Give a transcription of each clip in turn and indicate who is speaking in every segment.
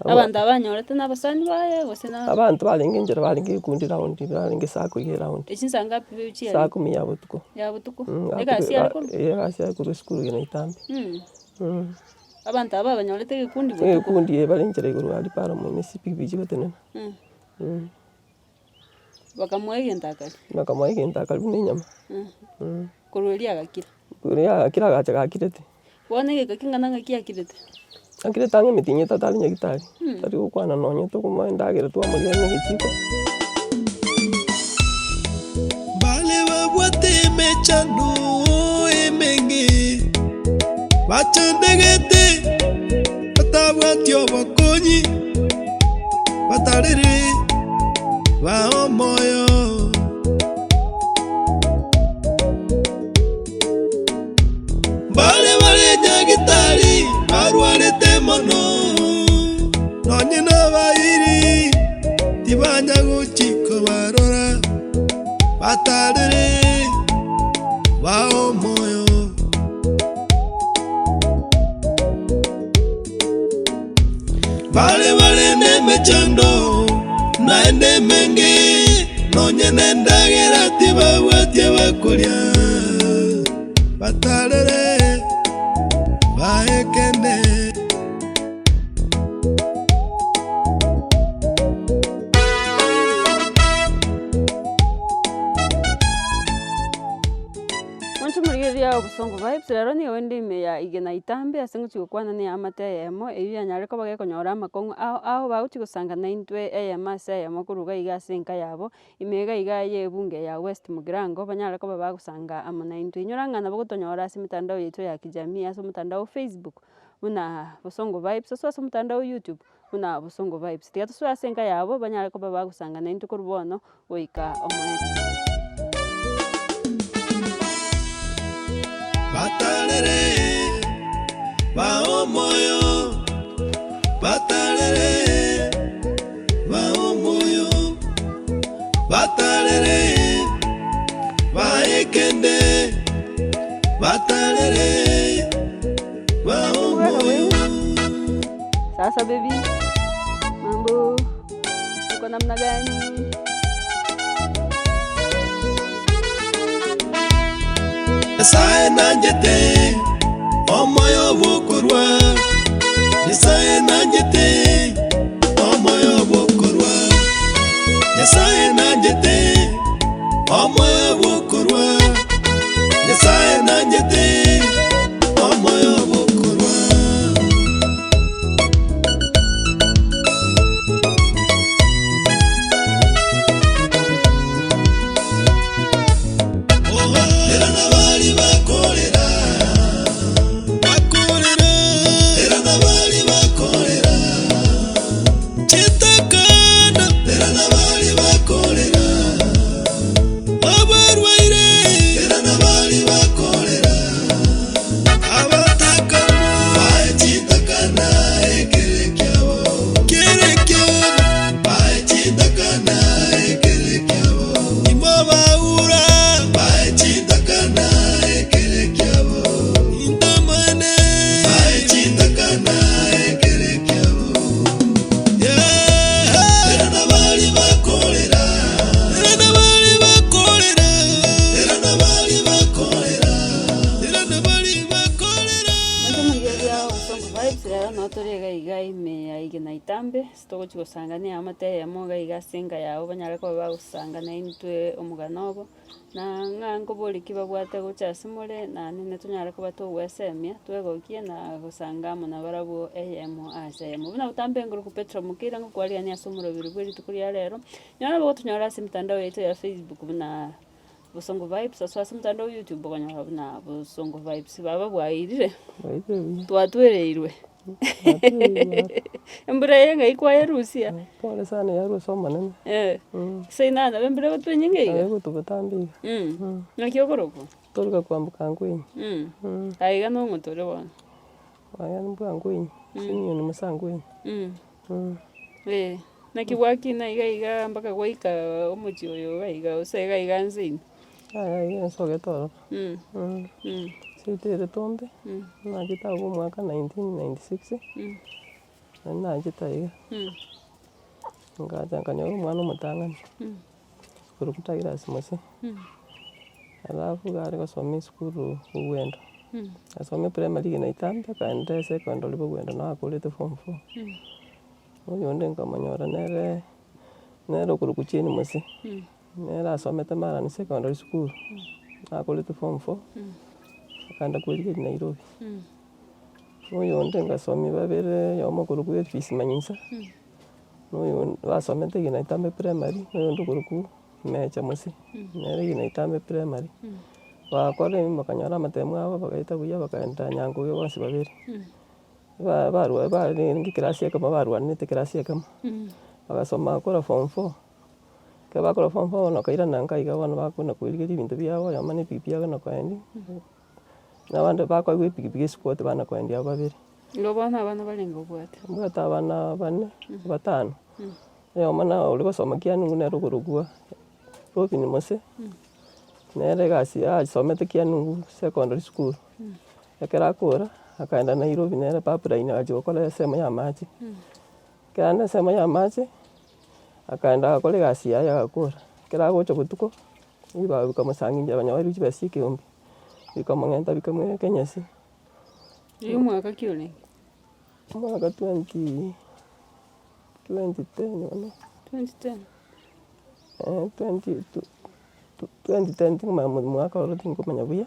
Speaker 1: Abanto aba banyorete na abasani baye gose na.
Speaker 2: Abanto barenge nchera barenge gekundi round, barenge circle iga eround.
Speaker 1: Echi nsa ngapi be chiarenge?
Speaker 2: Saa kumi ya botuko.
Speaker 1: Ya botuko? Egasi yare korwa?
Speaker 2: Eeh egasi yare korwa esukuru gena itambe.
Speaker 1: Abanto aba banyorete egekundi botuko?
Speaker 2: Egekundi eh bare nchera igoro aria para moino ase epikipiki chigotenena.
Speaker 1: Bakamoa egento akaria?
Speaker 2: Bakamoa egento akaria buna enyama.
Speaker 1: Korwa erio agakira?
Speaker 2: Korwa erio agakira agacha gakirete.
Speaker 1: Bono egeka king'ana ng'aki akirete?
Speaker 2: Akirete ang'e emetienyi etato are nyagetari, tari gokwana nonye tokomoa endagera twamoria na egechiko.
Speaker 3: Mbare babwate emechando emenge, bachandegete, batabwati obokonyi, batarere bae omoyo. Mbare bare nyagitari barwarete mono, nonye nabairi tibanya gochi kobarora, batarere bae omoyo. Bare bare nemechando naende emenge, nonye nendagera tibabwatia bakoria, batarere baekene.
Speaker 1: Mwanche omorigereria obosongo vibes, rero nigo inde ime ya Igena Itambe ase ngochia gokwana na eamate eyemo, eywo yanyare koba gekonyora amakong'u ao ao bagochia gosanga naintwe eyemo ase eyemo korwa iga iga ase enka yabo, ime iga iga ya ebunge ya West Mugirango, banyare koba bagosanga amo naintwe. Inyora ng'a nabo gotonyora ase emitandao yaito ya kijamii ase omotandao o Facebook, buna Bosongo Vibes, ase ase omotandao o YouTube, buna Bosongo Vibes. Tiga tosoe ase enka yabo, banyare koba bagosanga naintwe korwa bono goika omoerio.
Speaker 3: Batarere bae omoyo, batarere bae omoyo, batarere bae ekende, batarere bae omoyo.
Speaker 1: Sasa baby, mambo uko namna gani?
Speaker 3: Nyasae nanchete omoyo bw'okorua, Nyasae nanchete omoyo bw'okorua, Nyasae nanchete omoyo bw'okorua, Nyasae nanchete omoyo bw'okorua.
Speaker 1: Omoigeria obosongo vibes rero noo tore iga iga ime ya Igena Itambe, ase togochia gosanga na eamate eyemo iga iga ase enka yabo banyare koba bagosanga naintwe omogano obo, na ng'a nkoboria ki babwate gocha ase more, naende ntonyare koba togoesemia, twegokie na gosanga amo nabarabwo eyemo ase eyemo. Buna botambe ngoroku Petro Mokeira ngokwarigania ase omoroberi bwe rituko ria rero, nyora nabo gotonyora ase emitandao yaito ya Facebook buna. Bosongo Vibes ase ase omotandao o YouTube okonyora buna Bosongo Vibes baba bwairire,
Speaker 2: Bwairire buya.
Speaker 1: twatwereirwe.
Speaker 2: Twatwereirwe.
Speaker 1: Embura eye ng'ai kwayerusia?
Speaker 2: Pole sana yarwa ase omonene.
Speaker 1: Eh, ase inana nabo embura egotwa enyinge iga?
Speaker 2: Egotwa botambe iga.
Speaker 1: Naki okorokwa?
Speaker 2: Toruga kwamboka ngwenyi.
Speaker 1: Aye iga nong'oto ore bono.
Speaker 2: Aye mbwa ngwenyi, Simeon musa ngwenyi.
Speaker 1: Eh, naki gwakina iga iga mpaka gwaika omochie oyo iga iga gose iga iga nse ime?
Speaker 2: Yaya iga ensogete ororo. Seito ere Tombe, nachete abwo omwaka 1996. Naende nachete aiga, ngacha nkanyora omwana omotang'ani, okorokwa Douglas Mose, alafu iga are gosoma esukuru Bogwendo, asome primary rigena itambe akaenda esecondary Bogwendo nabo akorete form four. Oyonde nkamonyora nere, nere okorokwa Jane Mose, nere asomete Marani secondary school, nakorete form four, akaenda kwerigeria Nairobi. Oyonde ngasomia babere, oyomo okorokwa Elvis Manyisa, na oyonde basomete Igina Itambe primary, na oyonde okorokwa Mecha Mose, nere Igina Itambe primary. Bagakora ebi bakanyora amatemu abo bagaeta buya bakaenda Nyankoge bonsi babere. Ba- barwa barenge ekerasi ekemo barwanete ekerasi ekemo, bagasoma bakora form four, ekero bakora form four bono bakairana nka iga bono bakona korigeria ebinto biabo, oyomo na epikipiki agenda koendia. Na abande bakoegwa epikipiki esikuoti bana koendia abwo babere.
Speaker 1: Igo bono abana barenge obwate?
Speaker 2: Mbwate abana bane, batano, oyomo na oria gosoma kianungu nere okorokwa Robin Mose, nere egasi asomete kianungu secondary school, ekero akora, akaenda Nairobi nere pipeline agachia gokora ensemo ya amache, ekero aenda ensemo ya amache, akaenda agakora egasi yaye agakora, ekero agocha botuko, ribaga rikamosanginchera banyora chibesa chia ekeombe. Bikamong'enta bikamoira ekenyasi.
Speaker 1: Riria omwaka ki orenge?
Speaker 2: Omwaka twenty, twenty ten bono.
Speaker 1: 2010?
Speaker 2: Eh, twenty twenty ten tingomanya omwaka oro tingomanya buya,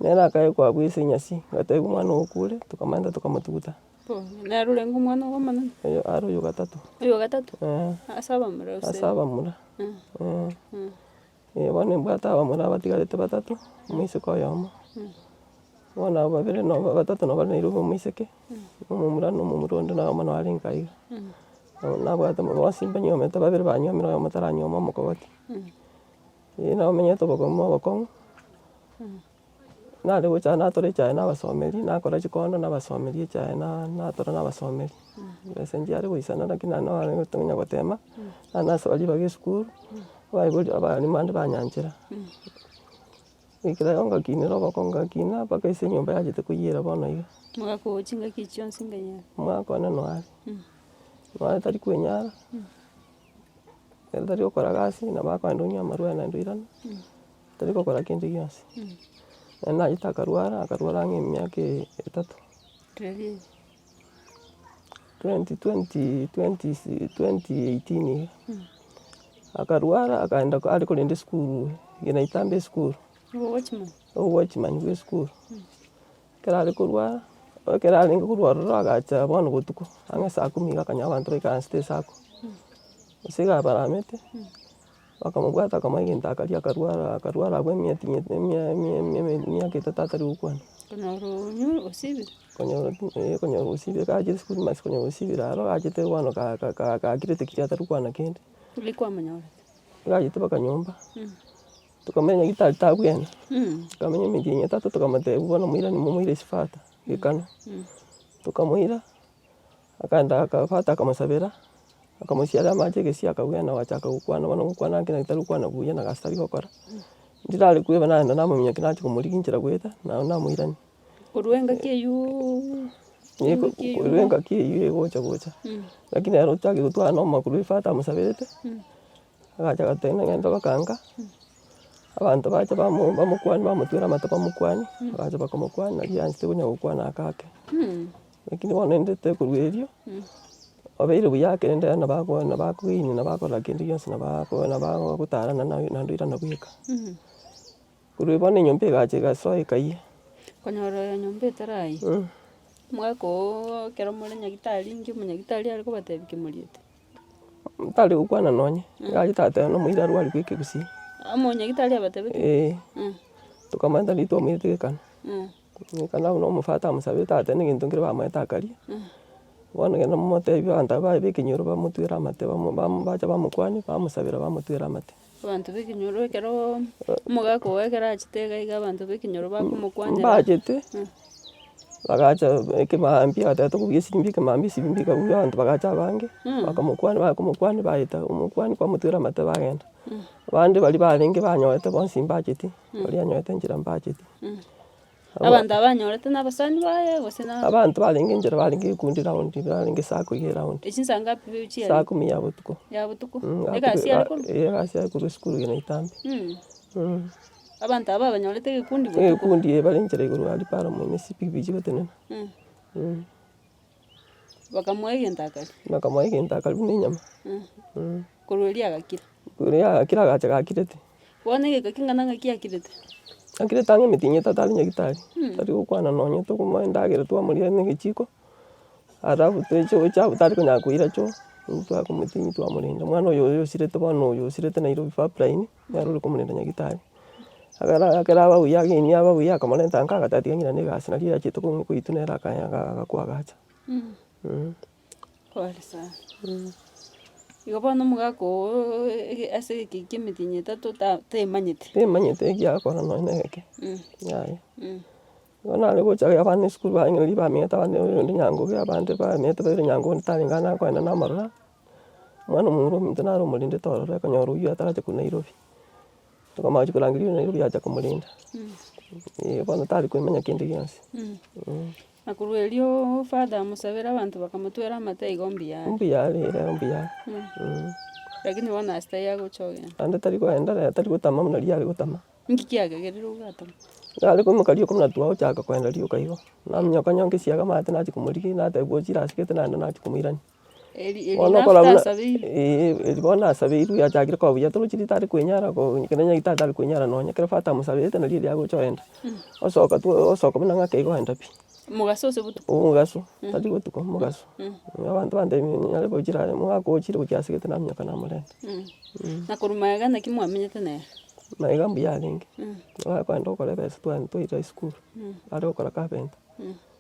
Speaker 2: nere akaekwa abwo ase enyasi, ngatebiwa omwana ogo okure, tokamenta tokamotuguta.
Speaker 1: Pole, nere orenge omwana ogo omonene?
Speaker 2: Oyo are oyo gatato.
Speaker 1: Oyo gatato?
Speaker 2: Eh.
Speaker 1: Ase abamura gose?
Speaker 2: Ase abamura, eh. Eh, bono nimbwate abamura batigarete batato, omoiseke oyomo, bono abwo babere no batato nabo bare Nairobi omoiseke, na omomura na omomura onde noyomo nabo arenge iga. Nabo nabwate bonsi mbanyuomete babere banyuomire oyomo taranyuoma omokogoti. Eh nabo menyete obogima obokong'u. Nare gocha natora echae nabasomeria, nakora chikondo nabasomeria echae na natora nabasomeria. Chibesa nchiare goisana lakini naende nare gotonya gotema, naende nasaba ribaga esukuru, abaibori abalimu bande banyanchera. Goikera igo ngakinera oboko ngakina mpaka ase enyomba yachete koiyera bono iga.
Speaker 1: Omogaka ogo chingaki echi chionsi ng'ai are?
Speaker 2: Omogaka one noare, noare tari kwenyara, ere tari gokora gasi, nabo akogenda onywe amarwa naende oirana. Tari gokora kende gionsi. Naende nachete akarwara, akarwara ang'e emiaka etato. Twenty twenty twenty si twenty eighteen iga. Akarwara akaenda are korenda esukuru Gena Itambe esukuru. Obowatchman bwa esukuru. Ekero are korwara, ekero arenge korwa ororo agacha bono botuko, ang'e saa kumi iga akanyora abanto baikaransete esako. Gose iga abaramete. Bakamobwata bakamoa egento akaria akarwara akarwara abwo emieti emia emia emia emiaka etato atari gokwana.
Speaker 1: Konyora onyure osibire.
Speaker 2: Konyora eh konyora osibire kachire esukuru mase konyora osibire aro achete bono ka- ka- ka- gakirete ki atari gokwana kende.
Speaker 1: Riria kwamonyorete.
Speaker 2: Iga achete mpaka nyomba, tokamanya nyagetari tabwena, tokamenya emetienyi etato tokamotebia bono moirane momoire esifata gekano, tokamoira. Akaenda akabwata akamosabera, akamosiara amache egesia akabwena agachaka gokwana bono gokwana naki naki tari gokwana buya na gasi tari gokora. Ndirare kweba naenda namominyokia nachia komorigia inchera goeta, nabo namoirania.
Speaker 1: Korwa engaki eywooo engaki eywo
Speaker 2: Korwa engaki eywo egocha gocha, lakini ere ochake gotwara na omokuru efata amosaberete, agacha agateba ng'a ng'ende bakanka, abanto bacha bamo bamokwania bamotwera amato bamokwania, bagacha bakamokwania nari aanchete konya gokwana ake ake. Lakini bono rende tekorwa erio, obeire buya ake rende nabo ako nabo akoinya nabo akora kende gionsi nabo ako nabo agotarana naye naende oirana bweka. Korwa bono enyomba egacha egasoa ekayia.
Speaker 1: Konyora oyo nyomba etarayia, omwaka oo ekero more nyagetari inki omonyagitari are kobatebia kemoriete?
Speaker 2: Tari gokwana nonye, iga achete agateba nomoiri arwarigwe ekegusii.
Speaker 1: Omonyagitari abatebetie?
Speaker 2: Eeh, tokamanya tari twamoirete gekano. Gekano abwo na omofata amosabete agateba na egento nkere bamoete akaria, bono genda momotebie abanto aba baye ba ekenyoro bamotwere amate bamo bamo bacha bamokwania bamosabera bamotwera amate.
Speaker 1: Abanto ba ekenyoro ekeroo omogaka ogo ekero achete iga iga abanto ba ekenyoro bakomokwanera.
Speaker 2: Mbachete, bagacha ekemaambia bagateba tokobugia esirimbi ekemaambia esirimbi ekabugia abanto bagacha abange, bakamokwania bakomokwania baeta omokwania kwamotwera amate bagenda. Abande baria barenge banyorete bonsi mbacheti, baria anyorete enchera mbacheti.
Speaker 1: Abanto aba banyorete na abasani baye gose na.
Speaker 2: Abanto barenge enchera barenge gekundi round, barenge circle iga eround.
Speaker 1: Echi nsa ngapi bi chiarenge?
Speaker 2: Saa kumi ya botuko.
Speaker 1: Ya botuko? Egasi yare korwa?
Speaker 2: Eeh egasi yare korwa esukuru gena itambe.
Speaker 1: Abanto aba babanyorete egekundi botuko?
Speaker 2: Egekundi eh bare enchera igoro aria para moino chipikipiki chigotenena.
Speaker 1: Bakamoa egento akaria?
Speaker 2: Bakamoa egento akaria buna enyama.
Speaker 1: Korwa erio agakira?
Speaker 2: Korwa erio agakira agacha gakirete.
Speaker 1: Bono egeka king'ana ng'aki akirete?
Speaker 2: Akirete ang'e emetienyi etato are nyagitari, tari gokwana nonye tokomoa endagera twamoria na egechiko, alafu toche gocha abwo tari konyara koira choo, intwe twakomotinyia twamorenda. Omwana oyo oyo osirete bono oyo osirete Nairobi pipeline, nere ore komorenda nyagitari. Ekero ekero aba buya agenie aba buya akamorenta nka agateba tiga ng'irane egasi nari achete kong'u koitwa nere akaya agakwa agacha.
Speaker 1: Pole sana. Igo bono omogaka oo ase egeki kia emetienyi etato ta- taemanyete.
Speaker 2: Taemanyete ekiagokora nonye na egeke, yaya. Bono nare gocha abana esukuru bang'ina riria bamenyete abande oyonde nyangoge abande bamenyete baire nyangoge onde tarenge ang'e nakoenda namarora, omwana omomura ominto nare omorendete ororo ekonyora oywo ataracha korwa Nairobi. Tokamanya gochia korangeria Nairobi acha komorenda, bono tari koemanya kende gionsi.
Speaker 1: Na korwa erio father amosabere abanto bakamotwera amate igo mbuya are.
Speaker 2: Mbuya are ere mbuya are.
Speaker 1: Lakini bono ase taiyo agocha ogenda.
Speaker 2: Naende tari koenda rero tari gotama buna riria are gotama.
Speaker 1: Inki kiagegerire ogatama?
Speaker 2: Nare koimoka rioka buna twagochaka koenda rioka igo, naminyoka nyonka esiaga amaate nachia komorigia natebigwa ochire asigete naende nachia komoirania.
Speaker 1: Eri eri
Speaker 2: Bono okora
Speaker 1: after
Speaker 2: buna
Speaker 1: asabeirwe.
Speaker 2: eeh eri bono asabeirwe achakire koba buya torochi ritari kwenyara ko ekero nyagetari tari kwenyara nonye ekero father amosaberete nario erio agocha oenda. Osoka tu osoka buna ng'ake igo oenda pi.
Speaker 1: Mogaso ase botuko?
Speaker 2: Omogaso, tari botuko, omogaso. Abanto bantebia nare gochira are omogaka ochire gochia asegete naminyoka namorenta.
Speaker 1: Na korwa magega naki mwamenyete nere?
Speaker 2: Magega mbuya arenge, nabo akoenda gokora ebesa twaenda twaira esukuru, are gokora carpenter,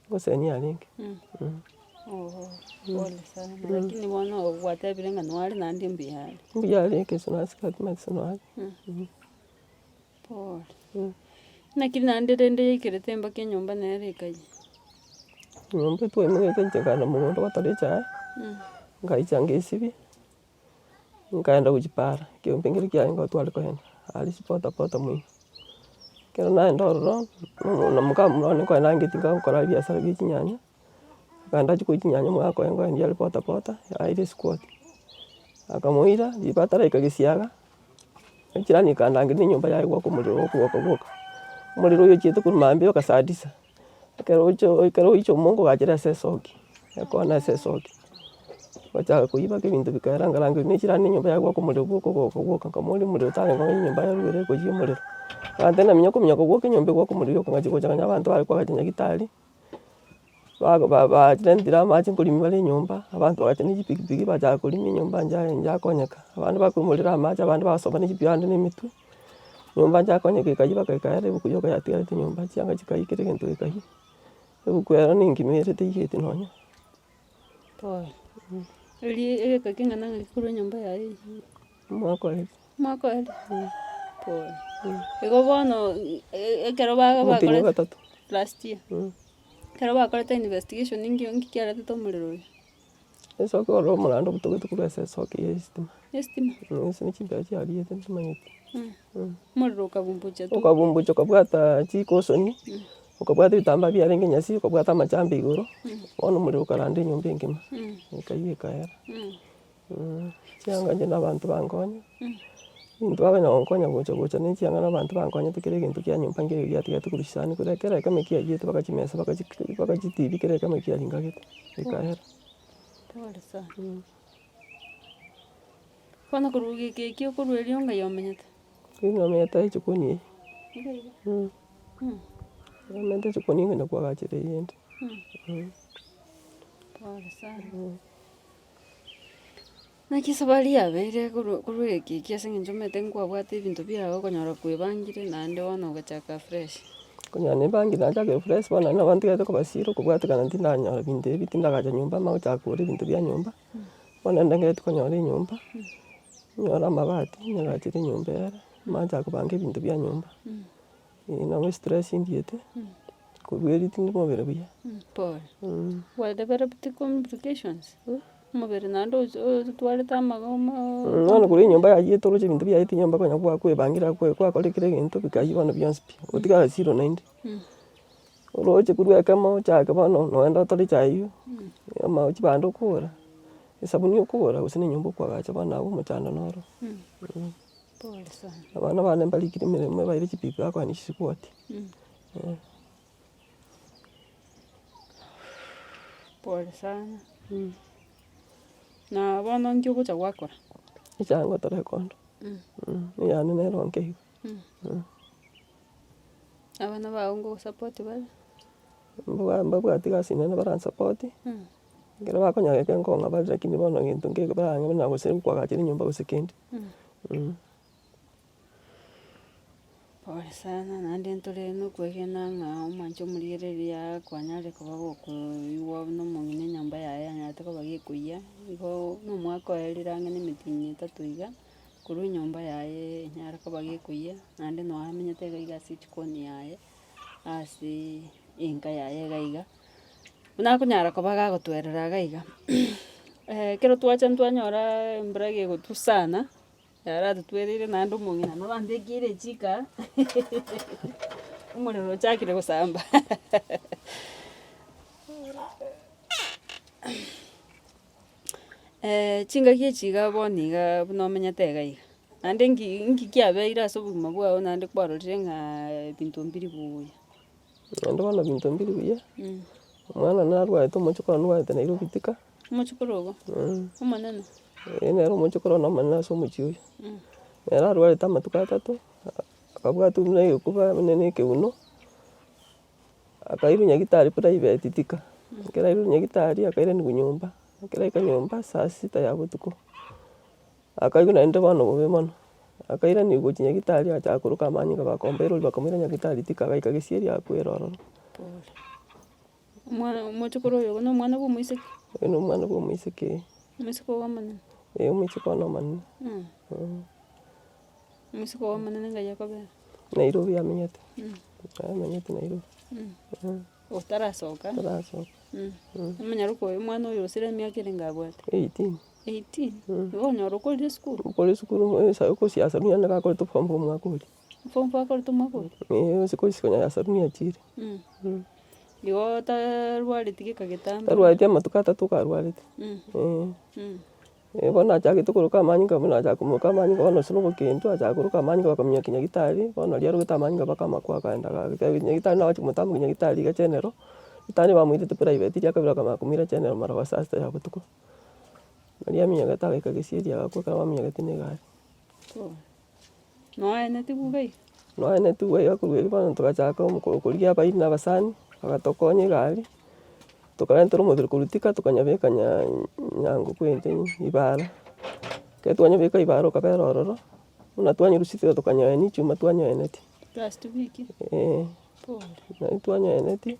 Speaker 2: gose niye arenge.
Speaker 1: Oo, pole sana lakini bono gwatebire ng'a noare naende mbuya are.
Speaker 2: Mbuya are ekesoni ase timanyeti noare.
Speaker 1: Pole. Naki naende rende yaikerete mpaka enyomba nere ekayia.
Speaker 2: Enyomba twaimogete inche nkaenda mogondo gotora echae, nkaicha nkaesibia, nkaenda gochia para, ekeombe nkere kiarenge oo tware kogenda, aria chibodaboda moino. Ekero naenda ororo, na moka one nkoenda angeti nkagokora ebiasara bia chinyanya, Akaenda achia koiyia chinyanya omogaka oye nkoendia are bodaboda, aire esquad. Akamoira, riba ataraika gesiaga, echirani ekandangeria na enyomba yaye goaka omorero gokoboka boka. Omorero oyo ochiete korwa mambia mpaka saa tisa, ekero ocha ekero oicha omongo ogachera ase esoki, ekona ase esoki. Ogachaka koiywa mpaka ebinto bikaera nkarangeria na echirani na enyomba yaye goaka omorero bwoka ogoka bwoka, nkamoboria omorero tarenge onye enyomba yarure ekoiyia omorero. Agantebia naminyoka kominyoka gwoka enyomba egoaka omorero yoka ngachia gocha nkanyoa abanto bare koagacha nyagetari. Barentire amache nkorimi bare enyomba, abanto bagacha ne chipikipiki bachaka korima enyomba nja njakonyeka, abande bakoimorera amache abande bagasomba ne chipi abande na emetwe, nyomba njakonyeka ekayia mpaka ekaera ebuku yoka yatigarete nyomba chianga chikayia kera egento gekayia, ebuku ero nengima ere teiyeti nonya.
Speaker 1: Pole. Erio egeka keng'ana ng'aki korwa enyomba yaye eywo?
Speaker 2: Omwaka oye.
Speaker 1: Omwaka oye? Pole. Igo bono ekero baga
Speaker 2: Omotienyi
Speaker 1: bakorete
Speaker 2: ogatato.
Speaker 1: last year, ekero bakorete investigation ninki nki kiaretete omorero oyo?
Speaker 2: Esoki ororo omorando obutogete korwa ase esoki ya estima.
Speaker 1: Estima?
Speaker 2: Ase ne chimbeo chiariete ntimanyeti.
Speaker 1: Omorero okabumbucha tu.
Speaker 2: Okabumbucha okabwata chikosoni, okabwata ebitambaa biarenge nyasi, okabwata amachambe igoro, bono omorero okaranda enyomba engima, ekayia ekaera. Chianga inche na abanto bankonye, ebinto bakonya gonkonya gocha gocha na echianga na abanto bankonyete kera egento kia nyomba nkere giatigaete korwa chisani korwa ekero ekemo kiayiete mpaka chimesa mpaka chi mpaka chitibi kera ekemo kiaringagete, ekaera.
Speaker 1: Pole sana. Bono korwa geka ekio korwa erio ngai omenyete?
Speaker 2: Erio nomenyete echikoni eye. Nomenyete echikoni eye ng'ina kwagachire eyende.
Speaker 1: Pole sana. Naki esabari yabeire korwa korwa egeka ekio ase eng'encho omanyete nkwabwate ebinto biago okonyora kwebangire naende bono ogachaka fresh.
Speaker 2: Konyora nebangire nachakire fresh bono naende nabo ntigarete kobasira okobwatekana tindanyora binto ebi tindagacha nyomba manye gochaka kogora ebinto bia nyomba, bono ndengereti konyora enyomba, nyore amabati nyagachere enyomba ere, manye gochaka kobanga ebinto bia nyomba. Nabo estress indiete, korwa erio tindi mobere buya.
Speaker 1: Pole. Wa developed complications? Omobere naende ochi otwarete amagomo.
Speaker 2: Bono korwa enyomba yaiyete oroche ebinto biaye enyomba konya gwa kwebangera kwe gwakora kera egento bikayia bono bionsi pi, otigare zero naende. Oroche korwa ekemo ochake bono nogenda otore echae eywo, ama chibando okogora, esabuni okogora gose na enyomba okoagacha bono abwo omochando noro.
Speaker 1: Pole sana.
Speaker 2: Abana bane mbarikire emeremo ebaire chipikipiki bakoenda chisikuoti.
Speaker 1: Pole sana. Na bono nki ogocha gwakora?
Speaker 2: Echae ngotora ekondo, eyane nero nke igo.
Speaker 1: Abana bago ngogosapoti bare?
Speaker 2: Mbwa mbabwati gasi nene baransapoti, ekero bakonyora eke nkong'a bare lakini bono gento nkeigo barang'e buna gose nkoagachera enyomba gose kende.
Speaker 1: Pole sana naende ntore nokwegena ng'a omwanche omorigereria kwanyarire koba gokoigwa buna omong'ina enyomba yaye yanyarete koba gekoiyia, igo na omwaka oerire ang'e na emetienyi etato iga, korwa enyomba yaye enyare koba gekoiyia, naende noo amenyete iga iga ase echikoni yaye, ase enka yaye iga iga, buna akonyara koba gagotwerera iga iga. Ekero twacha ntwanyora embura gegotwa sana, yaratotwereire naende omong'ina nabo ambekeire echiko aa, omorero ochakire gosamba. Chingaki echi iga bono iga buna omenyete iga iga, naende nki nki kiabeire ase obogima bwao naende kwarorire ng'a ebinto mbiri buya?
Speaker 2: Naende bono ebinto mbiri buya, omwana one narwarete omochokoro one narwarete Nairobi tika.
Speaker 1: Omochokoro ogo? Omonene?
Speaker 2: Eeh nere omochokoro one omonene ase omochie oyo. Nere arwarete amatuko atato, akabwatwa buna egekuba buna na ekeuno. Akairwa nyagetari private tika, ekero airwe nyagetari akairanigwa nyomba, ekero aika nyomba saa sita ya botuko, akaigwa naende bono bobe mono, akairanigwa gochia nyagetari agachaka koroka amanyinga bakomba erori bakamoira nyagetari tika agaika gesieri agakwera ororo.
Speaker 1: Pole. Omwana omochokoro oyo igo na omwana bwa omoiseke?
Speaker 2: Oyo na omwana bwa omoiseke eh.
Speaker 1: Omoiseke ogo omonene?
Speaker 2: Eh omoiseke one omonene.
Speaker 1: Omoiseke ogo omonene ng'ai akobera?
Speaker 2: Nairobi amenyete, amenyete Nairobi.
Speaker 1: Otarasoka?
Speaker 2: Tarasoka.
Speaker 1: Omonyaroka oyo omwana oyo osire emiaka erenge abwate?
Speaker 2: Eighteen.
Speaker 1: Eighteen? Igo okonyora okorire esukuru?
Speaker 2: Okorire esukuru osiasa buna nigo akorete form four omwaka oria.
Speaker 1: Form four akorete omwaka oria?
Speaker 2: Eeh ase kosiko ya sabuni achire.
Speaker 1: Igo otarwareti geka getambe?
Speaker 2: Tarwareti amatuko atato karwarete. Bono nachagete koroka amanyinga buna nachaka komoka amanyinga bono ase obokendu achaka koroka amanyinga bakaminyokia nyagetari, bono riria arogete amanyinga mpaka amakwa akaenda gaka nyagetari nagochi komotambokia nyagetari iga general, ritang'ani bamoirete private riria kabere bakamanya komoira general mara saa sita ya botuko. Riria aminyogete agaika gesieri agakwa ekero baminyogeti na egari.
Speaker 1: Noaeneti buga iga?
Speaker 2: Noaeneti buga iga korwa erio bono togachaka korigia abairi na abasani, bagatokonya egari, tokarentera omobere korwa Thika tokanyabeka nya nyango kwente ibara. Ekero twanyabeka ibara okabera ororo, buna twanyerusirie tokanyoenia echuma twanyoenetie.
Speaker 1: Last week?
Speaker 2: Eeh.
Speaker 1: Pole.
Speaker 2: Nari twanyoenetie,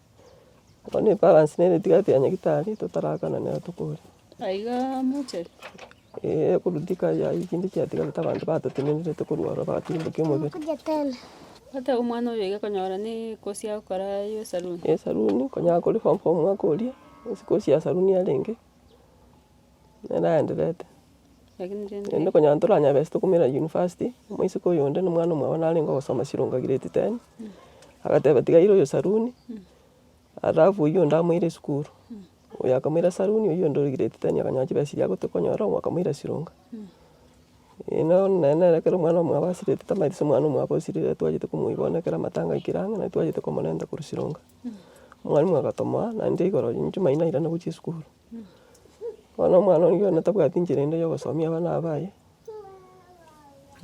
Speaker 2: bono ebalance nere etigarete ya nyagetari totarakana nero tokore.
Speaker 1: Aiga mochari?
Speaker 2: Eeh korwa Thika yaye chinde chiatigarete abanto batotenenerete korwa ororo bagatirimbokia omobere.
Speaker 1: Ata omwana oyo iga konyora ne ekosi agokora ya esaruni.
Speaker 2: Esaruni, konya akore form four omwaka oria, ase ekosi ya saruni arenge, nere aenderete.
Speaker 1: Lakini rende.
Speaker 2: Rende konya ntoranyare besa tokomoira university, omoiseke oyo onde na omwana omwabo narenge ogosoma Sironga grade ten, agateba tiga aire oyo saruni, Alafu oyio onde amoire esukuru, oyo akamoira saruni, oyio onde ore grade ten akanyora chibesa chiria agote konyora omo akamoira sironga. Eno nere nere ekero omwana omwabo asirete tamaeti ase omwana omwabo osirire twachete komoigwa bono ekero amatanga aikire ang'e nari twachete komorenta korwa sironga. Omwalimu agatomoa naende igoro jumaine airane gochia esukuru. Bono omwana oyio one tabwati nchera ende ya ogosomia abana aba baye,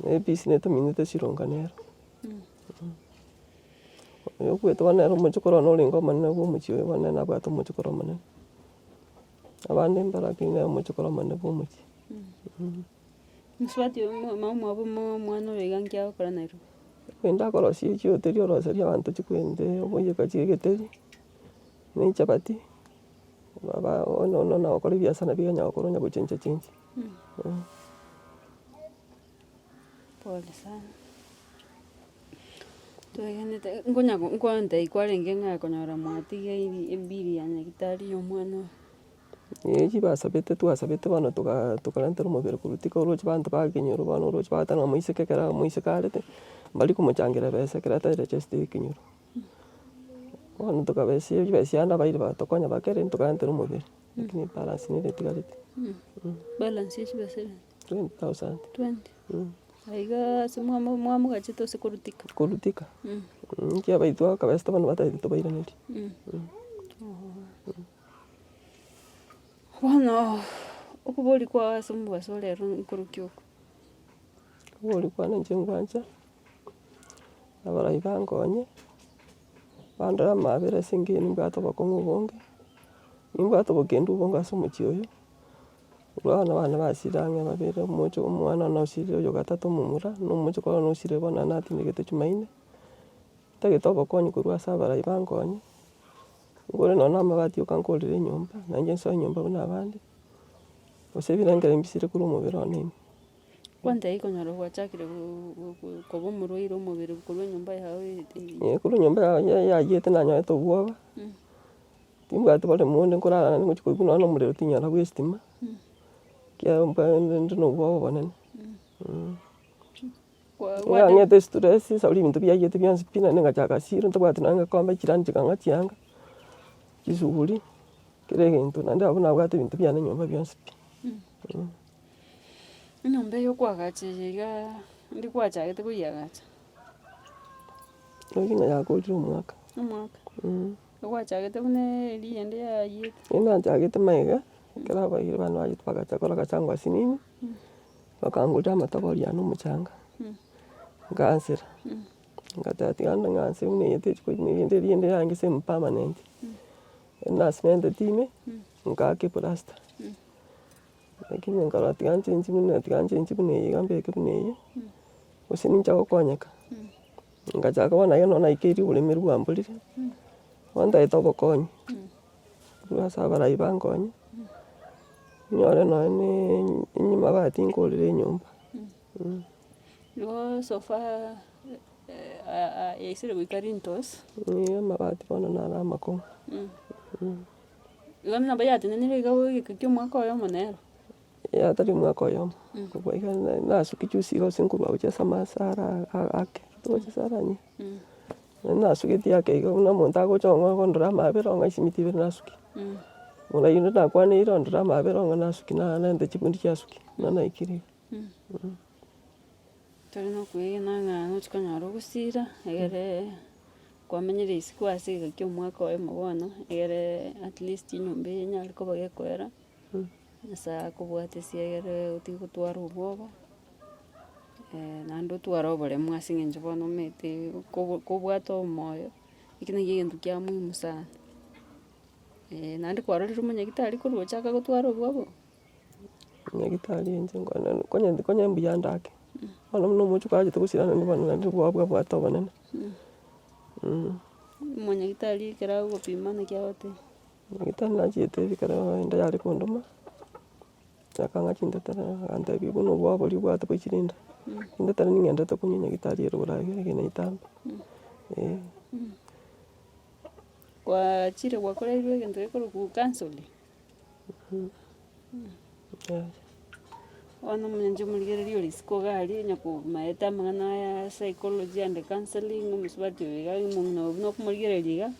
Speaker 2: na epiece netominete sironga nero. Oyo okwete bono nere omochokoro one orenge omonene bwa omochie oyo bono nere nabwate omochokoro omonene. Abande mbaro lakini nere omochokoro omonene bwa omochie.
Speaker 1: Mosubati oyo mama omwabo omwana oyo iga nki agokora Nairobi?
Speaker 2: Rende akorosia chioteri oroseria abanto chikwente oboyeka chia egeteri, na echabati, baba bono bono nagokora ebiasara biria onya gokora onya gochencha chenchi.
Speaker 1: Pole sana. Twegenete nkonya nkontebia kwarenge ng'a konyora mwatigeiri ebiri ya nyagetari ya omwana oyo.
Speaker 2: Eeh chibasabete twasabete bono toga tokarentera omobere korwa rituko oroche abanto ba ekenyoro bono oroche bagateba ng'a moiseke ekero omoiseke arete, mbari komochangera besa ekero ataireti ase ekenyoro. Bono tokabesia chibesa chiane abairi bagatokonya bakere tokarentera omobere, lakini ebalance nere etigarete.
Speaker 1: Balance ya chibesa ere?
Speaker 2: 20,000.
Speaker 1: Twenty? Aiga ase mwamo mwamogachete ase korutika?
Speaker 2: Korutika, inki abaitwa bakabesete bono batagete tobairanerie.
Speaker 1: Bono okoboria kwao ase omobaso ore rero nkorokia oko?
Speaker 2: Okoboria kwane inche ngwancha, abarai bankonye, bandore amabera ase engaki eye nimbwate obokong'u obonge, nimbwate obokendu obonge ase omochie oyo, korwa abana bane basirire ang'e babere, omocho omwana one osirire oyo gatato omomura, na omochokoro one osirire bono natindegete jumaine, ntagete obokonyi korwa ase abarai bankonye. Nkore nonya na amabati oka nkorere enyomba, na inche nsoe enyomba buna abande, gose ebirengererio mbisire korwa omobere one ime.
Speaker 1: Kwantebia konyora gwachakire koba omorwaire omobere korwa enyomba yago
Speaker 2: Eh korwa enyomba ya yaiyete nanyorete obwoba, timbwati boremo onde nkorara naende ngochia koigwa nonya na omorero tinyora bwa estima, ekiagera mbwa inde na obwoba obonene. Ng'ang'ete estress, sauri ebinto biaiyete bionsi pi naende ngachaka chiro ntabwati nonye gekombe chirani chikang'a chianga, chisuguri, kera egento naende abwo nabwate ebinto biane nyomba bionsi pi.
Speaker 1: Enyomba eye okoagacha eye igaa, ndi kwachagete koyiagacha?
Speaker 2: Nonye ng'a yakorire omwaka.
Speaker 1: Omwaka? Gwachagete buna eria eyende yaiyete?
Speaker 2: Eria nachagete magega, ekero abairi bane bachete bagacha korwa gachangwa asinini. Bakangorera amatobori ane omochanga, nkaansera, ngateba tiga ande ng'anse buna eye techi koigwa erinde erinde yange semi permanent. Nasimenteti ime, nkaaka eplasta, lakini nkarora tiga nchenchi buna tiga nchenchi buna eye iga mbeke buna eye, gose nincha gokonyeka. Ngachaka bono iga nonye naikeirie oboremeri bwamborire, bono ntagete obokonyi, korwa ase abarai bankonye. Nyore nonya na amabati nkorere enyomba.
Speaker 1: Igo so far yaisire goika rentals.
Speaker 2: Eeh amabati bono naro amakong'u.
Speaker 1: Igo nabo yatenenire iga egeka kia omwaka oyomo nero.
Speaker 2: Yaya tari omwaka oyomo, kobua iga nasuki juzi iga gose nkorwa gochia ase amasara ake, togocha ase aranywe. Nonye nasugetie ake iga buna omonto agocha ong'o kondora amabera ong'a esimiti ibere nasukia. Bono aywo rende nakwaneire ondore amabera ong'a nasukia na naende chibundi chiasukia, buna naikire iga.
Speaker 1: Tore na okoegena ng'a nochi konyora ogosira, egere kwamenyire isiko ase egeka kia omwaka oyomo bono, egere atleast enyomba eye enyare koba gekoera, Nyasaye akobwatesie egere otige gotwara obwoba. Naende otware oboremu ase eng'encho bono omanyete kobo kobwate omoyo, ekio nakio egento kia muhimu sana. Naende kwarorire omonyagitari korwa ochaka gotwara obwoba obo?
Speaker 2: Nyagitari inche nkone konye konye mbuya ande ake, bono buna omochie kwachete gosira naende bono naende obwoba bwabwate obonene.
Speaker 1: Omonyagitari ekero agogopima naki agoteba?
Speaker 2: Nyagitari nachiete ekero enda yare kondoma. Akang'a chintetera agantebia buna obwoba boria obwate boichire enda, chintetera ning'endete konywa nyagetari ere ororo iga na itambe, eh.
Speaker 1: Gwachire gwakoreirwe egento gekorokwa counselling?
Speaker 2: Yaya.
Speaker 1: Bono omonyancha omorigereria ore isiko iga aria onya komaete amang'ana aya ya psychology and counselling, omosubati oyo iga omong'ina oyo buna okomorigereria iga.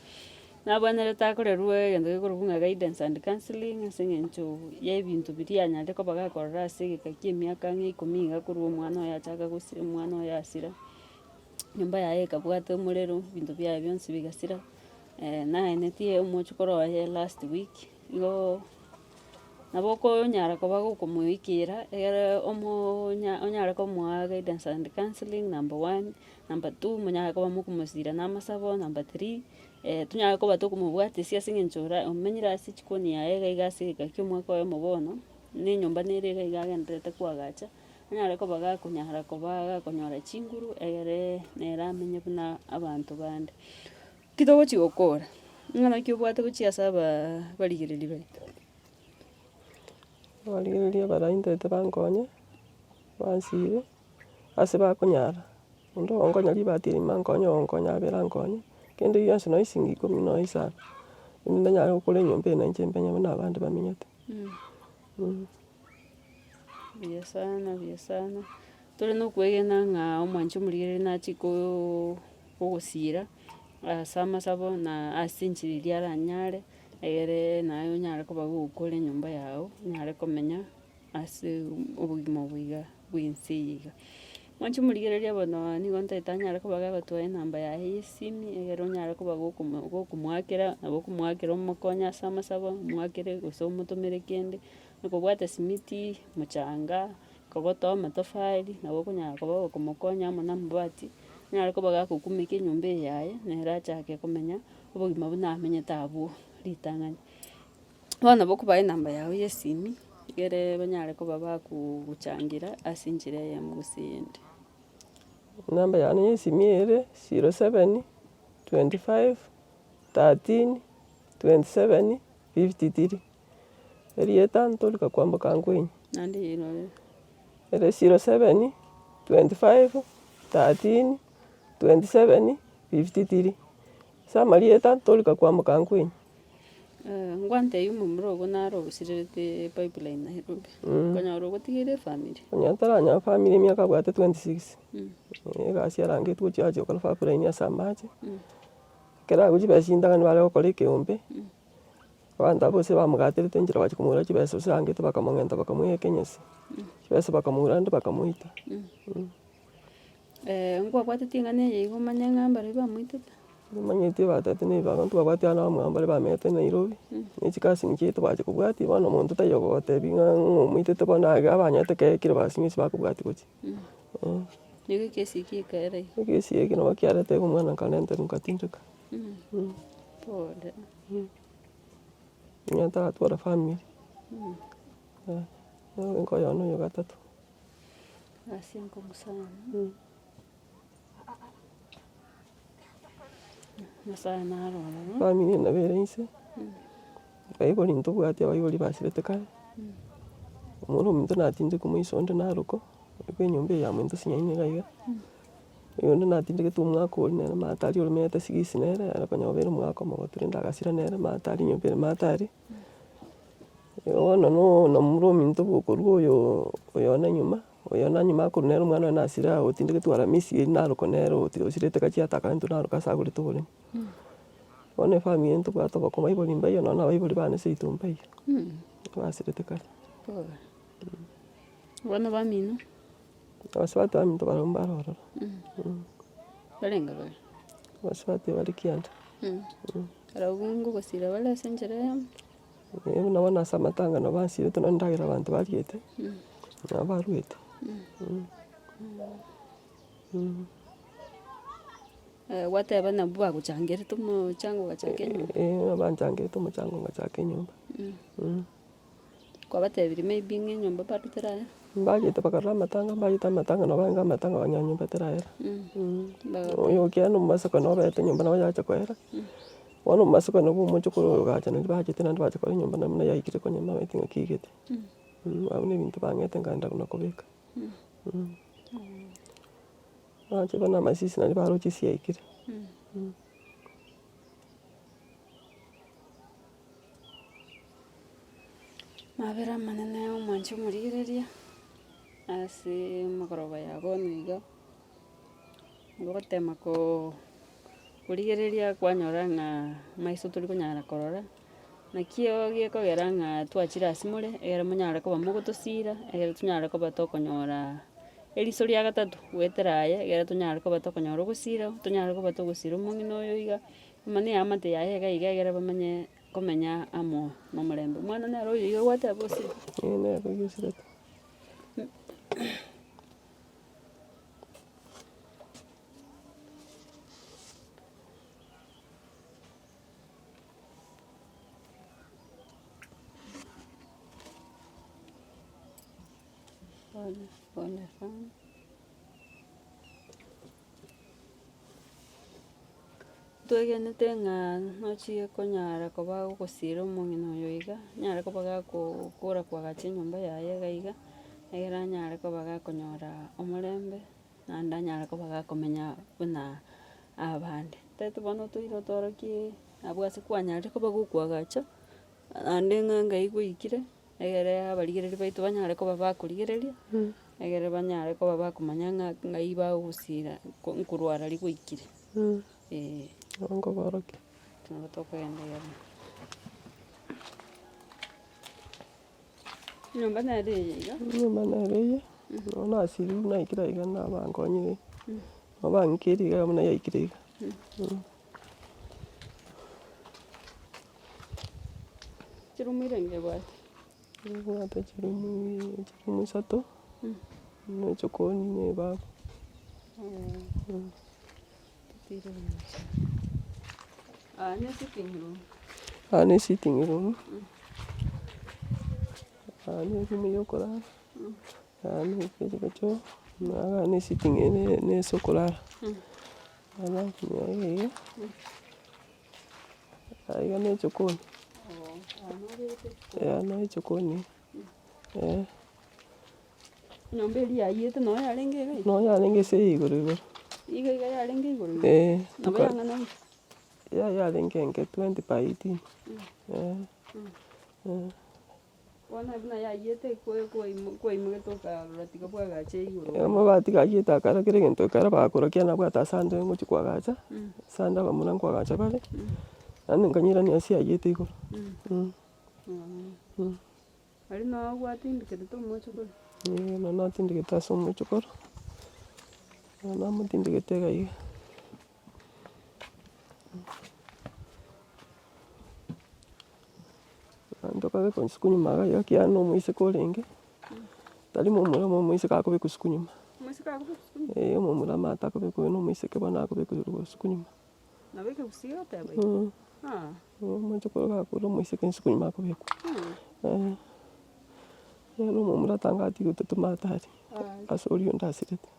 Speaker 1: Nabwenerete akorerwe egento gekorokwa ng'a guidance and counselling ase eng'encho ya ebinto biria anyarete koba gakorora ase egeka kia emiaka ang'e ikomi iga korwa omwana oye achaka gosira omwana oye asira, enyomba yaye ekabwata omorero, ebinto biaye bionsi bigasira, naenetie omochokoro oye last week, igo nabo okonyara koba gokomoikera egere omonya onyare komoa guidance and counselling number one, number two monyare koba mokomosira na amasabo, number three. Tonyare koba tokomobwatesia ase eng'encho ora omenyire ase chikoni yaye iga iga ase egeka kia omwaka oyomo bono, na enyomba nere iga iga agendererete koagacha, anyare koba gakonyara koba gakonyora chinguru egere nere amenye buna abanto bande. Ki togochi gokora, ng'a naki obwate gochia ase abaa barigereria baito.
Speaker 2: Abarigereria baraintete bankonye, bansiire, ase bakonyara. Onde ogonkonya ribati erimo ankonye, ogonkonya abere ankonye, kende gionsi nonya eshingi ikomi nonya isano, rende ndanyare gokora enyomba eye nainche mbenye buna abande bamenyete.
Speaker 1: Buya sana, buya sana. Tore na okwegena ng'a omwanchi omorigereria nachi koo kogosira. Ase amasabo na ase enchera eria aranyare, egere naye onyare koba gogokora enyomba yago, onyare komenya ase obogima obo iga bwa ense eye iga. Mwanche morigereria bono nigo ntaete anyare koba gagotoa enamba yaye ya esimi, egere onyare koba gokomo gokomoakera, nabo okomoakera omokonye ase amasabo, omoakere gose omotomere kende, okobwata simiti, mochanga, kogotoa amatofari, nabo okonyara koba gokomokonya amo na amabati, onyare koba gakokumeka enyomba eye yaye, nere achake komenya obogima buna amenyete abwo ritang'ani. Bono nabo okobaa enamba yago ya esimi, egere banyare koba bakogochangera ase enchera eyemo gose eyende.
Speaker 2: Enamba yane ya esimi ere 07 25 13 27 53. Erieta Ntorika kwamboka Nkwinyi.
Speaker 1: Naende yairorere.
Speaker 2: Ere 07 25 13 27 53. Ase amarieta Ntorika kwamboka Nkwinyi.
Speaker 1: Ngwantebie omomura ogo naro ogosirerete pipeline Nairobi, okonyora ogotigeire efamiri.
Speaker 2: Onye taranyora famiri emiaka abwate 26, egasi arangetwe gochia achia gokora pipeline ase amache, ekero agwo chibesa chintang'ani bare gokora ekeombe. Abanto abwo gose bamogaterete enchera bachia komoura chibesa gose angete bakamong'enta bakamoiyeka enyasi, chibesa bakamoura naende bakamoita.
Speaker 1: Nkwabwateti eng'ana eye igo omanye ng'a mbaria bamoitete?
Speaker 2: Nimanyeti ebatete na ebibago ntwabwate abana bamwabo baria bamenyete Nairobi, ne chikasini chiaito bachia kobwatia bono omonto taiyo ogotebia ng'a ng'a omoitete bono iga abanyete ekero ekio basi ng'esi bakobwatia gochia.
Speaker 1: Nigo ekesi eke ekaera iga.
Speaker 2: Ekesi eke nabo kiarete iga omwana nkarenterwa nkatindeka.
Speaker 1: Pole.
Speaker 2: Onye taratwara famiri, nere nkoyone oyo gatato.
Speaker 1: Ase enkong'u sana. Nyasaye naro ororo.
Speaker 2: Famiri nabo ere inse, abaibori ntobwati abaibori basirete kare, omwana ominto natindekwa moiso onde narokwo, igo enyomba eye ya monto sinyaine iga iga. Oyonde natindegete omwaka oria nere maate aria oremerete sigisi nere, ere konya obeire omogaka omogotu rende agasira nere maate aria nyomba ere maate aria. Bono na momura ominto bokorwa oyo oyone nyuma, oyone nyuma akorwa nere omwana oye nasire agotindegetwe aramisi eria narokwa nere oti osirete gachia ataka intwe naroka ase agorete oboremo. Bono efamiri eye ntobwate obokong'u abaibori mbaiyo nonya na abaibori bane seito mbaiyo, basirete kare.
Speaker 1: Pole. Abana bamino.
Speaker 2: Abasubati baminto barabwo mbare ororo.
Speaker 1: Barenge bare?
Speaker 2: Abasubati bare kianda.
Speaker 1: Barabwo ngogosira bare ase enchera eyemo?
Speaker 2: Eh buna bono ase amatanga nabo bansirete nonye endagera abanto bariete, nabo baruete.
Speaker 1: Gwateba nabwo bagochangerete omochango ogachaka enyomba?
Speaker 2: Eh banchangerete omochango ngachaka enyomba.
Speaker 1: Kwabatebirie maybe ng'a enyomba bado terayera?
Speaker 2: Mbachete bakarora amatanga, mbachete amatanga nabo barenge amatanga banyora nyomba terayera. Oyo okiagera na omobasokano nabo baete nyomba nabo yacha koera, bono omobasokano bwa omochokoro oyo ogacha naende bachete naende bacha kora enyomba naende buna yaikire konya mbamaete ng'aki eigete. Abwo na ebinto bang'ete nkaenda buna kobeka. Abanche buna amasisi naria baroche ase yaikire.
Speaker 1: Mabera amanene omwanche omorigereria, ase emegoroba ya bono iga, nigo ogotema koo korigereria kwanyora ng'a maiso tori konyara korora, naki gekogera ng'a twachire ase more, ekero monyare koba mogotosira, ekero tonyare koba tokonyora eriso ria gatato goetera aye, ekero tonyare koba tokonyora ogosira, tonyare koba togosira omong'ina oyo iga. Amo neamate yaye iga iga egere bamanye komenya amo nomorembe. Omwana nere oyo iga gwateba osire?
Speaker 2: Ee nere oyio osirete.
Speaker 1: Pole pole sana. Twegenete ng'a nochie konyara koba ogosira omong'ina oyo iga, anyare koba gakokora koagacha enyomba yaye iga iga, egere anyare koba gakonyora omorembe, naende anyare koba gakomenya buna abande. Tari bono toire otorokie abwo ase kwanyarire koba gokoagacha, naende ng'a ngai gwaikire. Egere abarigereria baito banyare koba bakorigereria, egere banyare koba bakomanya ng'a ng'ai bagosira ko nkorwara rigoikire, eh.
Speaker 2: Nabo nkoborokia.
Speaker 1: Nabo tokogenda iga. Enyomba nere eye iga.
Speaker 2: Enyomba nere eye, nabo nasirire naikire aiga nabankonyire, nabo bang'ikeire iga buna yaikire iga.
Speaker 1: Chirumu irenge ebwate?
Speaker 2: Ebwate chirumu chirumu isato, na echokoni na ebafu.
Speaker 1: Aa ne sitting room.
Speaker 2: Aa ne sitting room, aa ne eroom ya okorara, aa ne echoo, aa ne esitting ere ne ase okorara, alafu iga iga, aiga ne echokoni, aa ne echokoni eh.
Speaker 1: Enyomba eria yayiete noo yarenge iga iga?
Speaker 2: Noo yarenge ase igoro igoro.
Speaker 1: Iga iga yarenge igoro igoro?
Speaker 2: Eh.
Speaker 1: Nabo yang'ana inki?
Speaker 2: Ya yarenge enke 20 by 18, eh, eh.
Speaker 1: Bono buna yayiete kwaimogete okarora tiga bwagacha igoro.
Speaker 2: Amabati gayiete akara kera egento ekero bagakora kiane nabwate ase ande ngochia koagacha, ase ande abamura nkoagacha bare, naende nkanyirania ase yayiete igoro.
Speaker 1: Aria noo gwatindekerete omochokoro?
Speaker 2: Eeh noo natindegete ase omochokoro, noo namotindegete iga iga. Naende okabekwa isiko nyuma iga iga ekiagera na omoiseke orenge, tari momura omoiseke akobekwa isiko nyuma.
Speaker 1: Omoiseke akobekwa isiko nyuma?
Speaker 2: Eeh omomura amato akobekwa oyo na omoiseke bono akobekwa isiko nyuma.
Speaker 1: Nabo ekegusii egoteba igo? Ah.
Speaker 2: Omochokoro gakure omoiseke isiko nyuma akobekwa. Bono omomura tanga atigete tomato aria, ase oria onde asirete.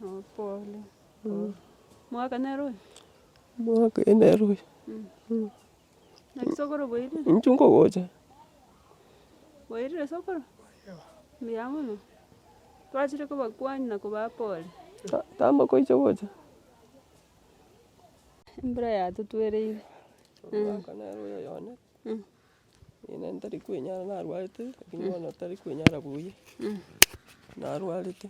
Speaker 1: Oh pole, pole. Omogaka nere oyo?
Speaker 2: Omogaka oyo nere oyo.
Speaker 1: Naki sokoro bwairire?
Speaker 2: Inchu nkogocha.
Speaker 1: Bwairire sokoro? Mbuya mono. Twachire kobakwania na kobaa pole.
Speaker 2: Tamboka oiche gocha.
Speaker 1: Embura yatotwereire.
Speaker 2: Omogaka nere oyo oyone, ere ntari kwenyara narwarete, lakini bono tari kwenyara buya, narwarete,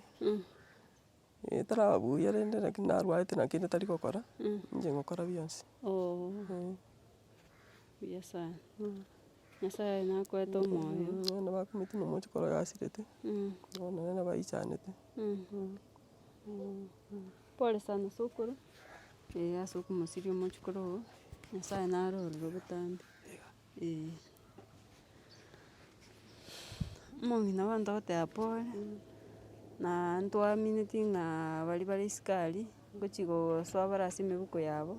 Speaker 2: taraba buya rende lakini narwarete na kende tari gokora, inche ngokora bionsi.
Speaker 1: Buya sana. Nyasaye nakoete omoyo.
Speaker 2: Bono bakumeti na omochokoro oyo asirete, bono nere baichanete.
Speaker 1: Pole sana sokoro, eh ase okomosiria omochokoro ogo, Nyasaye nare ororo botambe, eh. Omong'ina bono togoteba pole, na ntwamineti ng'a baria bare isiko aria, ngochi gosoa bare ase emebuko yabo,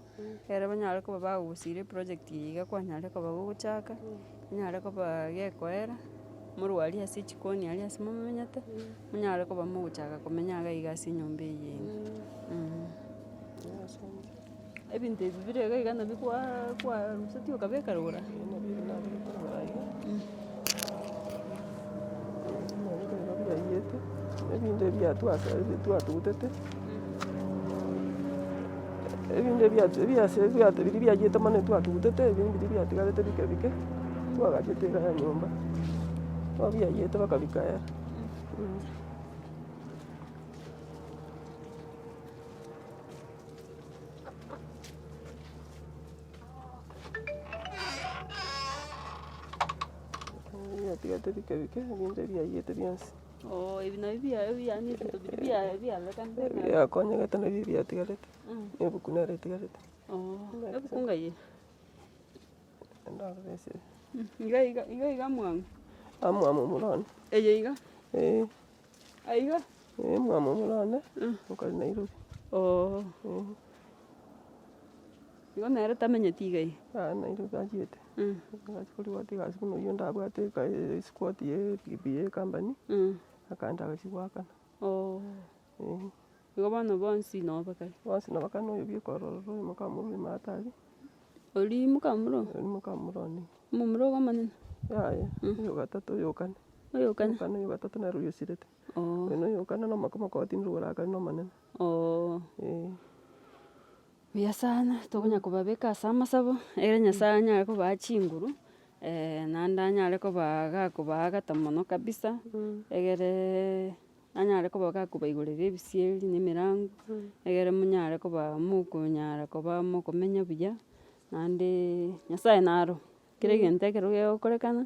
Speaker 1: ekere banyare koba bagogosira eproject eye iga kwanyarire koba gogochaka, enyare koba gekoera, morwarie ase echikoni aria ase momenyete, monyare koba mogochaka komenya iga iga ase enyomba eye ime mh. Ebinto ebi bire iga iga nabio kwaa kwarusetie okabeka rogoro aa?
Speaker 2: Biaiyete, ebinde ebi twatugutete, ebinde biria biaiyete mono twatugutete, ebinde biria biatigarete bike bike, twagachete iga ya nyomba, bono biaiyete mpaka bikaera. Biatigete bike bike, ebinde biaiyete bionsi.
Speaker 1: Oo ebi nabio bia yaani ebinto biria bia biarorekanete ng'a
Speaker 2: Biakonyegete nabio biatigarete, na ebuku nere etigarete.
Speaker 1: Oo, ebuku ng'ai ere?
Speaker 2: Ndorore ase
Speaker 1: Iga iga iga iga mwango.
Speaker 2: Amwamo omura one.
Speaker 1: Eye iga?
Speaker 2: Eh.
Speaker 1: Aiga?
Speaker 2: Eh, omwamo omura one, okare Nairobi.
Speaker 1: Oo.
Speaker 2: Eh.
Speaker 1: Igo nere tamenyeti iga iga?
Speaker 2: Yaya Nairobi achiete. Agachia korigwata egasi buna oyio ndabwate eka esquad ya epikipiki ya ecompany, akaenda agachia goakana.
Speaker 1: Oo.
Speaker 2: Eh.
Speaker 1: Igo bono bonsi noo bakare?
Speaker 2: Bonsi nabo bakare na oyo bweka ororo oyo mokamura oyo maate aria.
Speaker 1: Oria mokamura oo?
Speaker 2: Oria mokamura one.
Speaker 1: Omomura ogo omonene?
Speaker 2: Yaya, oyo gatato oyo okane.
Speaker 1: Oyo okane?
Speaker 2: Okane oyo gatato nere oyio osirete.
Speaker 1: Oo.
Speaker 2: Oyo na oyo okane na omake omokotini rogoro akare na omonene.
Speaker 1: Oo.
Speaker 2: Eh.
Speaker 1: Buya sana, tokonya kobabeka ase amasabo, ere Nyasaye anyare kobaa chinguru, naende anyare kobaa gakobaagata mono kabisa, egereee. Anyare koba gakobaigorera ebisieri na emerango, egere monyare koba mokonyara koba mokomenya buya, naende Nyasaye naro, kera egento ekero gegokorekana,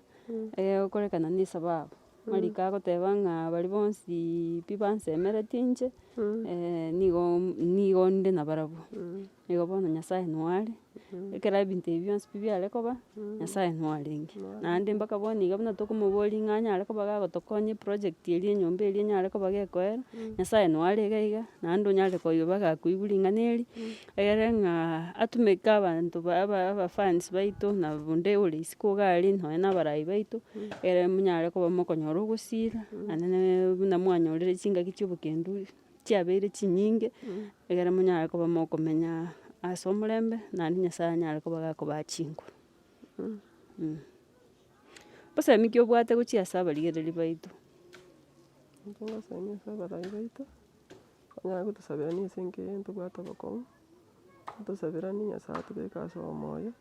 Speaker 1: egegokorekana na esababu. Amariko agoteba ng'a baria bonsiiii pi bansemeretie inche, nigo nigo nde nabarabwo. Nigo bono Nyasaye noare, ekero ebinto ebi bionsi pi biare koba, Nyasaye noarenge. Naende mpaka bono iga buna tokomoboria ng'a anyare koba gagotokonya eproject eria enyomba eria enyare koba gekoera, Nyasaye noare iga iga, naende onyare koiba gakoigwa ring'ana eri, egere ng'a atumeke abanto ba aba abafans baito na bonde ore isiko iga aria nonye na abarai baito, ekere monyare koba mokonyora ogosira, naende na buna mwanyorire chingaki chia obokendu chiabeire chinyinge, ekere monyare koba mokomenya ase omorembe, naende Nyasaye anyare koba gakobaa chinguru. Bosemi ki obwate gochia ase abarigereria baito?
Speaker 2: Intwe ngosemi ase abarai baito, banyare gotosaberania ase enka eye ntobwate obokong'u, batosaberanie Nyasaye atobeke ase omoyo,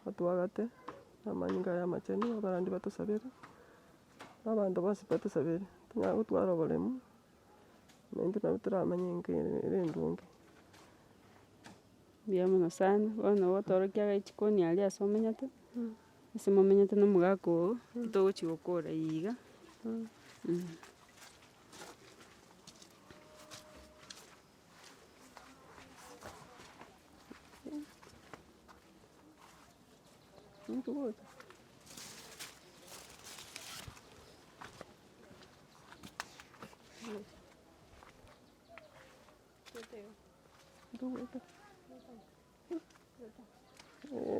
Speaker 2: atwagate, na amanyinga aye amachenu, abarandi batosabere, na abanto bonsi batosabere, tonyare gotwara oboremu, na intwe nabo toramanye enka eye ere endonge.
Speaker 1: Mbuya mono sana, bono gotorokia iga echikoni aria ase omenyete, ase momenyete na omogaka oo, togochi gokora iga.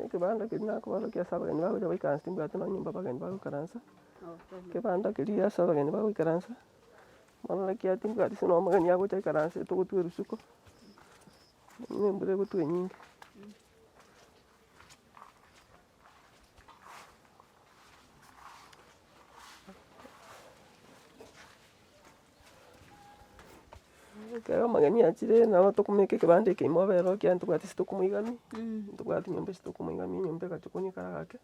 Speaker 2: Ekebanda keria nakobarokia ase abageni bagocha goikaransa timbwati nonye nyomba abageni bagoikaransa, ekebanda keria ase abageni bagoikaransa, bono naki timbwati ase nonye omogeni agocha aikaranse togotwa erusuko, na embura egotwa enyinge. Ekero omogeni achire nabo tokomeka ekebanda eke ime obere ekiagera ntobwati ase tokomoigamia, ntobwati nyomba ase tokomoigamia enyomba egacha konywa ekare gake,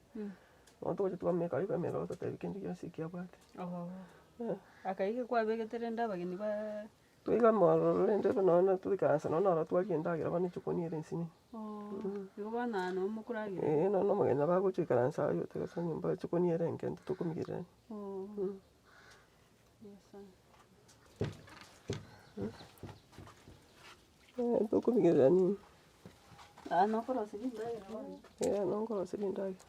Speaker 2: bono togocha twameka iga ime iga totebi kende gionsi eki abwate.
Speaker 1: Akaige kwabegete rende abageni baa.
Speaker 2: Twaigama ororo rende nonye na toikaransa nonye na ororo twaria endagera bono echokoni ere ensinini.
Speaker 1: Igo bono aa nabo mokoragera.
Speaker 2: Eeh nonye na omogeni nabo agocha oikaransa aywo ase enyomba echokoni ere enke tokomigererania. Tokomigererania.
Speaker 1: Aa nokoroseria endagera bono.
Speaker 2: Eeh nokoroseria endagera.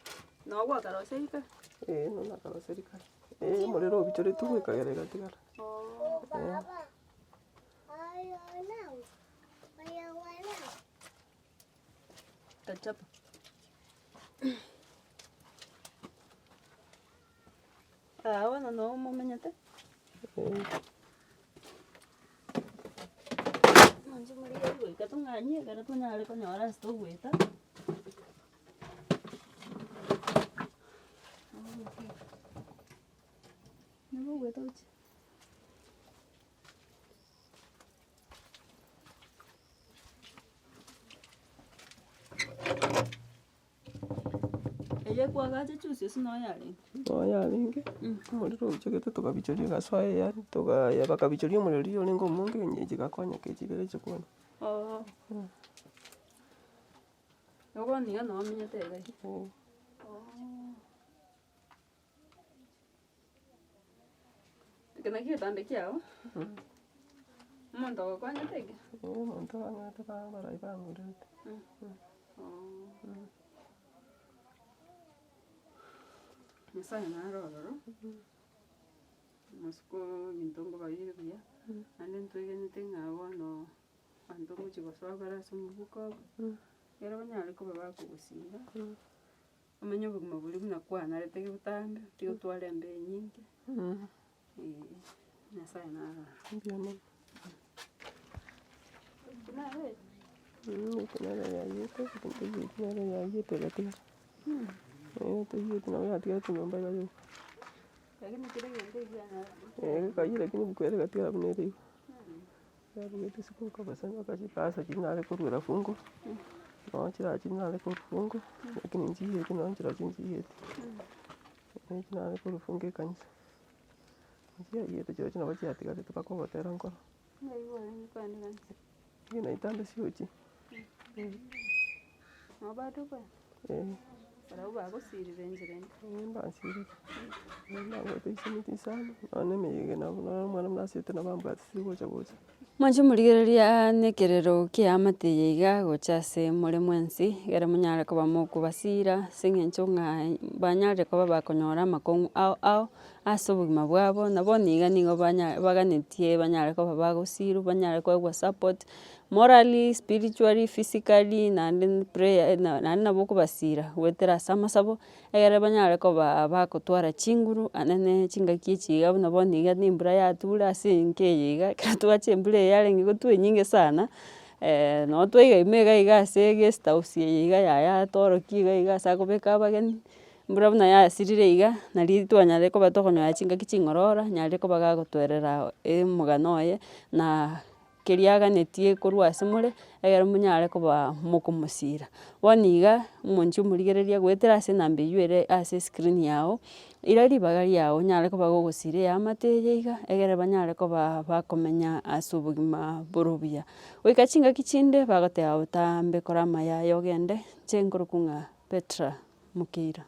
Speaker 1: Noo gwakaroseria kare?
Speaker 2: Eeh noo nakaroseria kare. Eeh omorero obichoretwe ekagera egatigara.
Speaker 1: Tachapa. Aa bono noo momenyete? Inche morigereria goika tong'anyie ekero tonyare konyora ase togoeta. Nabo ogoeta gochia. Eye kwagacha chusi ase noyo yarenge.
Speaker 2: Noyo yarenge, omorero oichogete tokabichoria egasoa eyare, tokaya bakabichoria omorero riria orenge omonge onye chigakonyeka chibere chikoni.
Speaker 1: Oo. Igo bono iga noo omenyete iga iga. Eke nakio egetanda kiago, omonto ogokonyete eke?
Speaker 2: Omonto ang'ete barai bangorerete.
Speaker 1: Nyasaye nare ororo, mosiko ebinto nkoba bire buya, naende ntwegenete ng'a bono abanto ngochia gosoa bare ase omobuko obo, ekero banyare koba bakogosira. Omanye obogima boria buna kwanarete botambe, tiga otware embeo enyinge, Nyasaye naro aro.
Speaker 2: Mbuya mono. Nere yaiyete, nere yaiyete egatigara. Teiyeti nabo yatigarete nyomba iga yoka.
Speaker 1: Lakini kera egento ekianyare.
Speaker 2: Ekayia lakini ebuku ere egatigara buna ere igo. Yabugete isiko kabisa mpaka chibahasha chiria nare koruera fungu, nonya chirachi nare korwa fungu, lakini nchiiyeti nonya nchirochio nchiiyeti. Echi nare korwa fungu ekanisa. Nchiaiyete chirochio nabo chiatigarete mpaka ogotera nkoro.
Speaker 1: Ng'ai kwarenge kogenda ekanisa?
Speaker 2: Rigena itambe siochi.
Speaker 1: Nabo bado okoenda?
Speaker 2: Eh.
Speaker 1: Barabwo bagosirire enchera ende.
Speaker 2: Eh mbansirire, mbagoete chisimiti isano, nonya na emeyega nabo nonya omwana buna asirete nabo bambwatisire gocha gocha.
Speaker 1: Mwanche morigereria nekerero ki'eamate eye iga gocha ase more mwensi, ekero monyare koba mokobasira ase eng'encho ng'a banyarire koba bakonyora amakong'u ao ao ase obogima bwabo, na bono iga nigo banya baganetie banyare koba bagosirwa, banyare koegwa support, morally, spiritually, physically, naende prayer na naende nabo okobasira goetera ase amasabo, ekere banyare koba bagotwara chinguru anene chingaki echi iga buna bono iga na embura yature ase enka eye iga, ekero twacha embura eye yarenge gotwa enyinge sana, nabo twaiga ime iga iga ase eguest house eye iga yaya atorokia iga iga ase akobeka abageni, embura buna yasirire iga, nari twanyarire koba tokonyora chingaki ching'ororo, nyarire koba gagotoerera omogano oye, na keria aganetie korwa ase more, ekero monyare koba mokomosira. Bono iga, omonche omorigereria goetera ase enamba eywo ere ase escreen yago, ira ribaga riago onyare koba gogosira eamate eye iga, egere banyare koba bakomenya ase obogima bore obuya. Goika chingaki chinde, bagoteba botambe kora amaya aye ogende, inche nkorokwa ng'a Petra Mokeira.